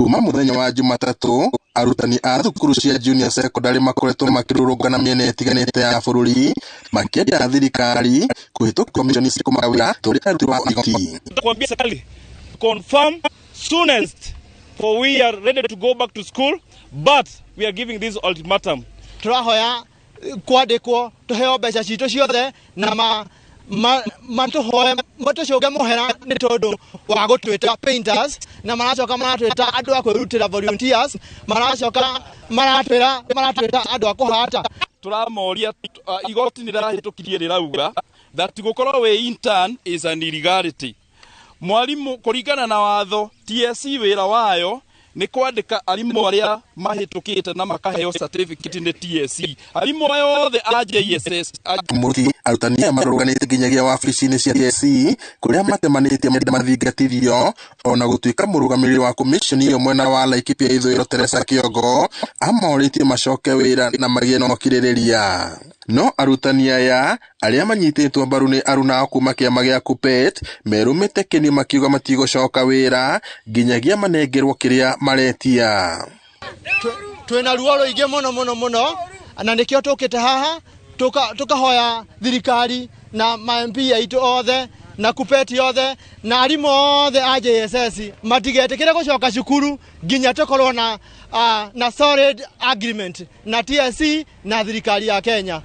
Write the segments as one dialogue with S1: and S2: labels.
S1: Kuma mũthenya wa Jumatatũ, arutani a thukuru cia junior secondary makoretwo makĩrũrũngana mĩena ĩtiganĩte ya bũrũri makĩenda thirikari kũhĩtũkia commission cia kũmaga wĩra ta ũrĩa yarutirwo igoti.
S2: Kuambia serikali confirm soonest, for we are ready to go back to school, but we are giving this ultimatum.
S3: Tũrahoya kwandĩkwo, tũheo mbeca citũ ciothe na ma ma matũhoe matũcũnge mũhera nĩ tondũ wa gũtwĩta painters, na maracoka maratwĩta andũ a kwĩrutĩra, volunteers, maracoka maratwĩra maratwĩta andũ a kũhata.
S2: Tũramoria, igoti nĩ rĩrahĩtũkirie rĩrauga that gũkorwo wĩ intern is an illegality. Mwarimu kũringana na watho, TSC wĩra wayo nĩ kwandĩka arimũ arĩa mahĩtũkĩte na makaheo certificate nĩ TSC, arimũ aya othe a JSS a
S1: Mũruti arutani aya marũrũnganĩte nginyagia wabici-inĩ cia TSC kũrĩa matemanĩtie menda mathingatithio, ona gũtuĩka mũrũgamĩrĩri wa commission ĩyo mwena wa Laikipia ithũĩro, Teresa Kĩongo, amorĩtie macoke wĩra na magĩe na ũkirĩrĩria. No arutani aya arĩa manyitĩtwo mbaru nĩ aruna ao kuma kĩama gĩa KUPPET merũmĩte kĩni makiuga matigũcoka wĩra nginyagia manengerwo kĩrĩa maretia.
S3: Twĩna ruo rũingĩ mũno mũno mũno, na nĩkĩo tũkĩte haha tũkahoya thirikari na ma MP aitũ othe na KUPPET othe na arimũ othe a JSS matigetĩkĩre gũcoka cukuru nginya tũkorwo na solid agreement na TSC na thirikari ya Kenya.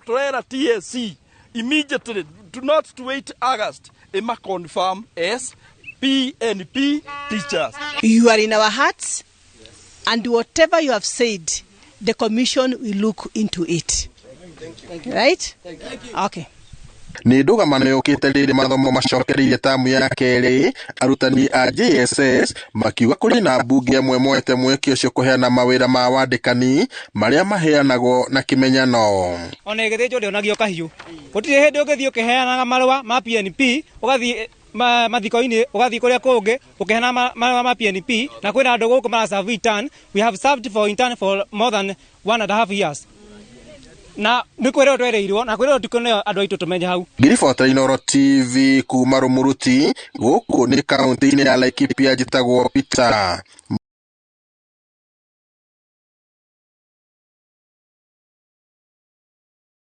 S2: Turera TSC immediately do not to wait August ima confirm as PNP teachers.
S4: You are in our hearts, and whatever you have said, the commission will look into it. Right? Okay.
S1: Nĩ ndũgamano yũkĩte rĩrĩ mathomo macokereirie tamu ya kerĩ, arutani a JSS makiuga kũrĩ na mbunge amwe moete mweke ũcio kũheana mawĩra ma wandĩkani marĩa maheanagwo na kĩmenyano.
S5: Ona ĩgĩthĩnjwo ndĩonagio kahiũ. Gũtirĩ hĩndĩ ũngĩthiĩ ũkĩheanaga marũa ma PNP, ũgathiĩ mathiko-inĩ, ũgathiĩ kũrĩa kũngĩ ũkĩheana marũa ma PNP, na kwĩna andũ gũkũ maraserve intern. We have served for intern for more than 1.5 years, na nĩ kwĩrwo twerĩirwo na kwĩrwo tikũneo andũ aitũ tũmenye hau.
S1: Ngiribota Inooro TV kuma Rũmũruti, gũkũ nĩ kaũntĩ-inĩ ya Laikipia, njĩtagwo Peter.